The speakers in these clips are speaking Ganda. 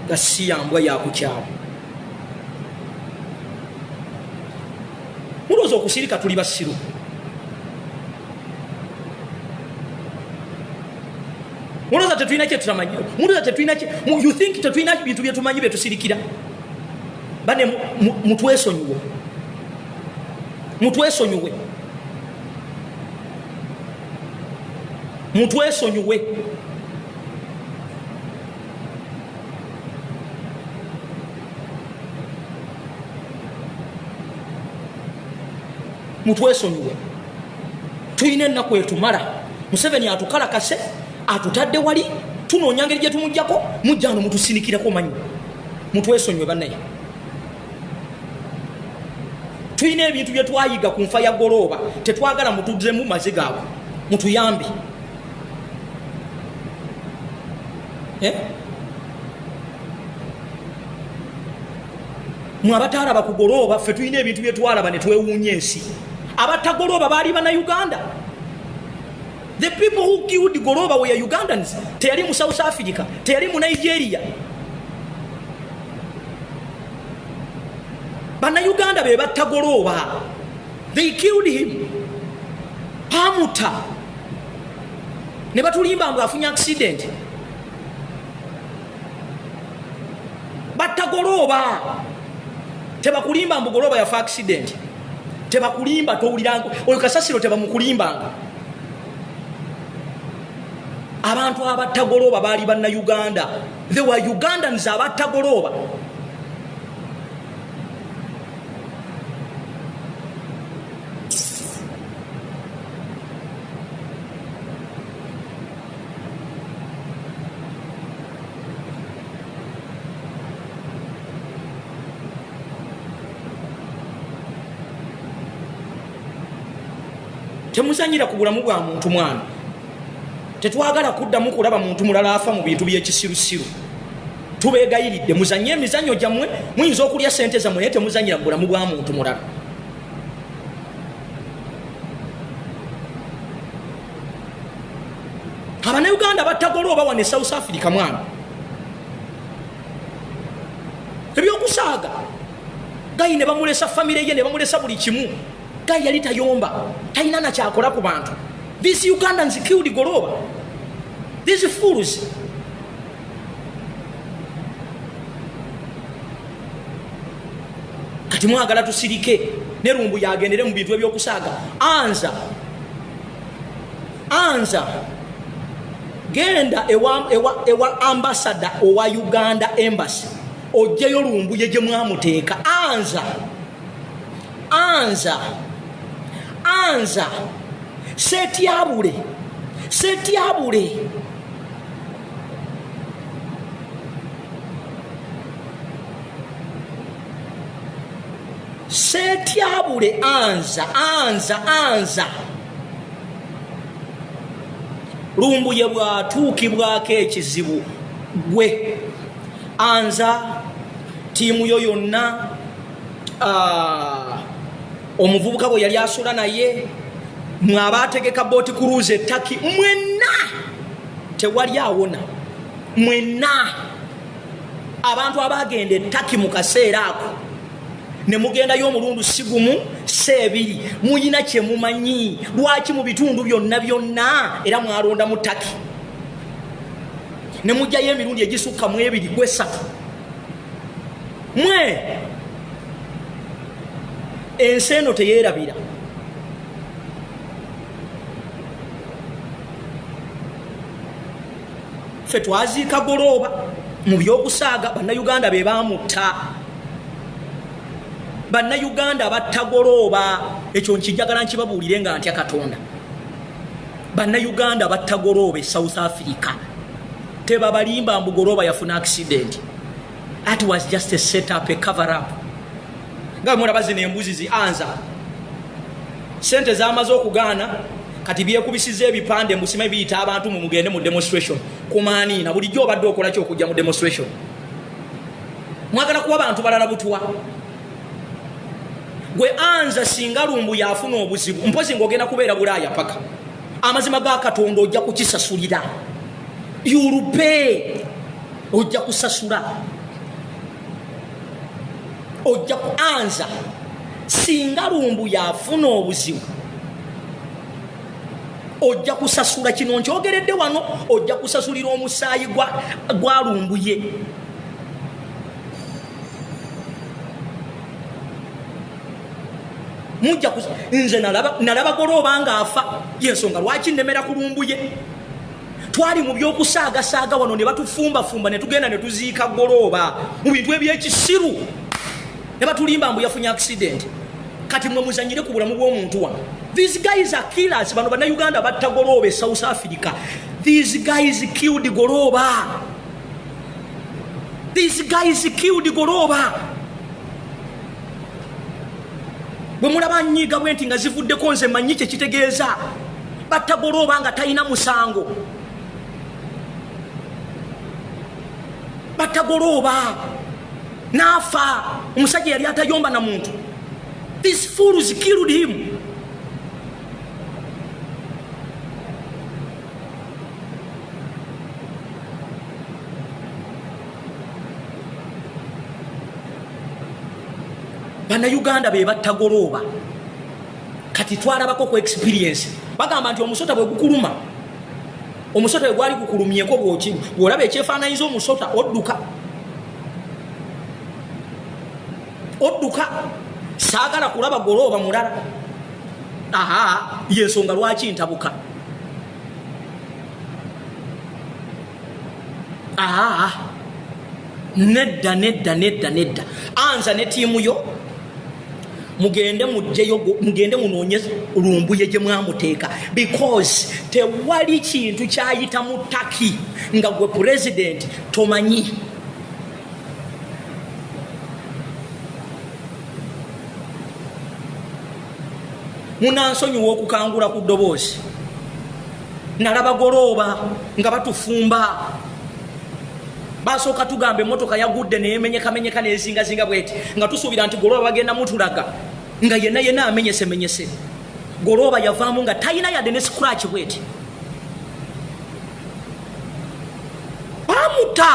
Gasiyambwa yakukyalo. Mulowooza okusirika tuli basiru? Mulowooza tetulina kyetutamanyi? Mulowooza tetulina, you think tetulina bintu byetumanyi byetusirikira? Bane, mutwesonyiwe, mutwesonyiwe, mutwesonyiwe. Mutwesonyiwe, tulina ennaku etumala. Museveni atukalakase, atutadde wali, tunoonya ngeri gyetumujjako. Mujjano mutusinikirako manyi. Mutwesonyiwe bannaye, tulina ebintu byetwayiga ku nfa ya Golooba. Tetwagala mutuzzemu maziga ago, mutuyambe. Eh? Mwe abataalaba ku Golooba, ffe tulina ebintu byetwalaba ne twewuunya ensi. Abatta Golooba baali Bannayuganda. The people who killed Golooba were Ugandans. Teyali mu South Africa, teyali mu Nigeria. Bannayuganda be batta Golooba. They killed him, baamutta ne batulimba mbu afunye accident. Batta Golooba. Tebakulimba mbu Golooba yafa accident, tebakulimba. Towuliranga oyo kasasiro, tebamukulimbanga. Abantu abatta Golooba baali Bannayuganda. They were Ugandans abatta Golooba. Temuzanyira ku bulamu bwa muntu mwana. Tetwagala kuddamu kulaba muntu mulala afa mu bintu byekisirusiru. Tubeegayiridde, muzanye emizanyo gyammwe, muyinza okulya sente zammwe, naye temuzanyira mu bulamu bwa muntu mulala. Abannayuganda batta Golooba wano e South Africa mwana. Ebyokusaaga, guy ne bamulesa famire ye, ne bamulesa buli kimu. Guy yali tayomba, talina nakyakola ku bantu. These Ugandans killed Golooba, these fools. Kati mwagala tusirike ne Lumbu yagendere mu bintu ebyokusaaga? Anza, anza, genda ewa ambassador owa Uganda Embassy, ojjeyo Lumbuye gye mwamuteeka. Anza, anza, anza, setyabule, setyabule. Setyabule, anza, anza, anza. Lumbuye bw'atuukibwako ekizibu, gwe anza, ttiimu yo yonna, omuvubuka bwe yali asula naye, mwe abaategeka boat cruise e Turkey, mwenna tewali awona. Mwenna abantu abagenda e Turkey mu kaseera ako ne mugendayo omulundu si gumu si ebiri, muyina kyemumanyi. Lwaki mu bitundu byonna byonna era mwalonda mu Turkey ne mugjayo emirundi egisukka mu ebiri ku esatu? Mwe ensi eno teyeerabira. Ffe twaziika Golooba mu byokusaaga. Bannayuganda be bamutta. Bannayuganda batta Golooba. Ekyo nkijagala nkibabuulire nga ntya Katonda. Bannayuganda batta Golooba e South Africa. Tebabalimba mbu Golooba yafuna accident. That was just a set up, a cover up. Nga mulaba zino embuzi zi anza, sente zamaze okugaana, kati byekubisiza ebipande musime biyita abantu mu mugende mu demonstration. Kumaaniina bulijjo obadde okola ki okujja mu demonstration? Mwagala kuwa bantu balala butwa. Gwe anza, singa Lumbu yafuna obuzibu, mpozi ng'ogenda kubeera Bulaaya paka amazima ga Katonda, ojja kukisasulira. You'll pay. Ojja kusasula, ojja ku anza. Singa Lumbu yafuna obuzibu, ojja kusasula. Kino nkyogeredde wano, ojja kusasulira omusaayi gwa Lumbuye. Mujja nze nalaba Golooba ng'afa, yensonga lwaki nnemera ku Lumbuye. Twali mu byokusaagasaaga wano ne batufumbafumba ne tugenda ne tuziika Golooba mu bintu ebyekisiru, ne batulimba mbu yafunye accident. Kati mwe muzanyire ku bulamu bw'omuntu wano. These guys are killers. Bano Bannayuganda batta Golooba e South Africa. These guys killed Golooba. These guys killed Golooba. Bwe mulaba nyiiga bwe nti nga zivuddeko, nze manyi kye kitegeeza. Batta Golooba nga talina musango. Batta Golooba n'afa, omusajja yali atayomba na muntu. These fools killed him. Bannayuganda be batta Golooba. Kati twalabako ku experience, bagamba nti omusota bwe gukuluma, omusota bwe gwali gukulumyeko, bwoki bwolaba ekyefaananyiza omusota, odduka, odduka. Saagala kulaba Golooba mulala. Aha, yensonga lwaki ntabuka. Aa, nedda, nedda, nedda, nedda. Anza ne tiimu yo, mugende mugjeyo, mugende munoonye Lumbuye gye mwamuteeka, because tewali kintu kyayita mu Taki nga gwe president tomanyi. Munansonyiwa okukangula ku ddoboozi. Nalaba Golooba nga batufumba. Basooka tugamba emmotoka yagudde neyemenyekamenyeka nezingazinga bweti, nga tusuubira nti Golooba bagenda mutulaga nga yenna yenna amenyesemenyese. Golooba yavaamu nga talina yadde ne scratch bweti. Bamuta.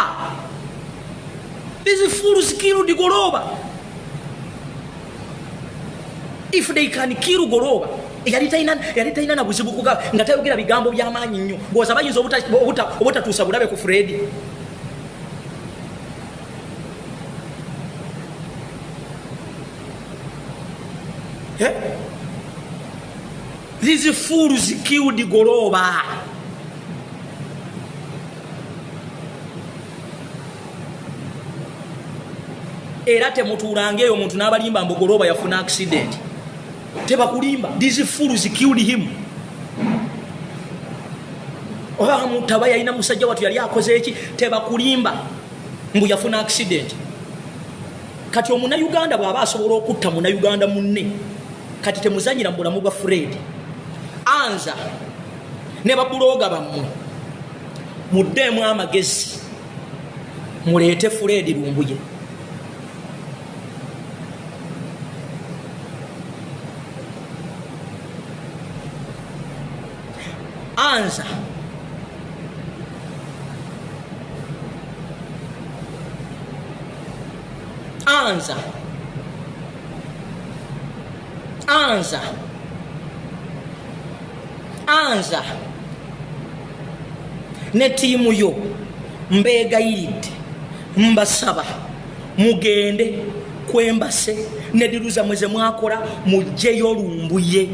These fools killed Golooba. If they can kill Golooba, yali talina na buzibu kuga nga tayogera bigambo by'amaanyi nnyo, bwoza bayinza obutatuusa bulabe ku Fredi. Eh? These fools killed Golooba. Era temutuulanga eyo omuntu n'abalimba mbu Golooba yafuna accident. Tebakulimba. These fools killed him. Oba mutaba yalina musajja watu yali akoze eki? Tebakulimba mbu yafuna accident. Kati Omunayuganda bw'aba asobola okutta Munayuganda munne, kati temuzanyira mu bulamu bwa Fred. Anza ne babuloga bammwe, muddeemu amagezi, muleete Fred Lumbuye. Anza anza anza anza ne tiimu yo, mbeegayiridde, mbasaba mugende kwembase ne deal zammwe ze mwakola, mugjeyo Lumbuye.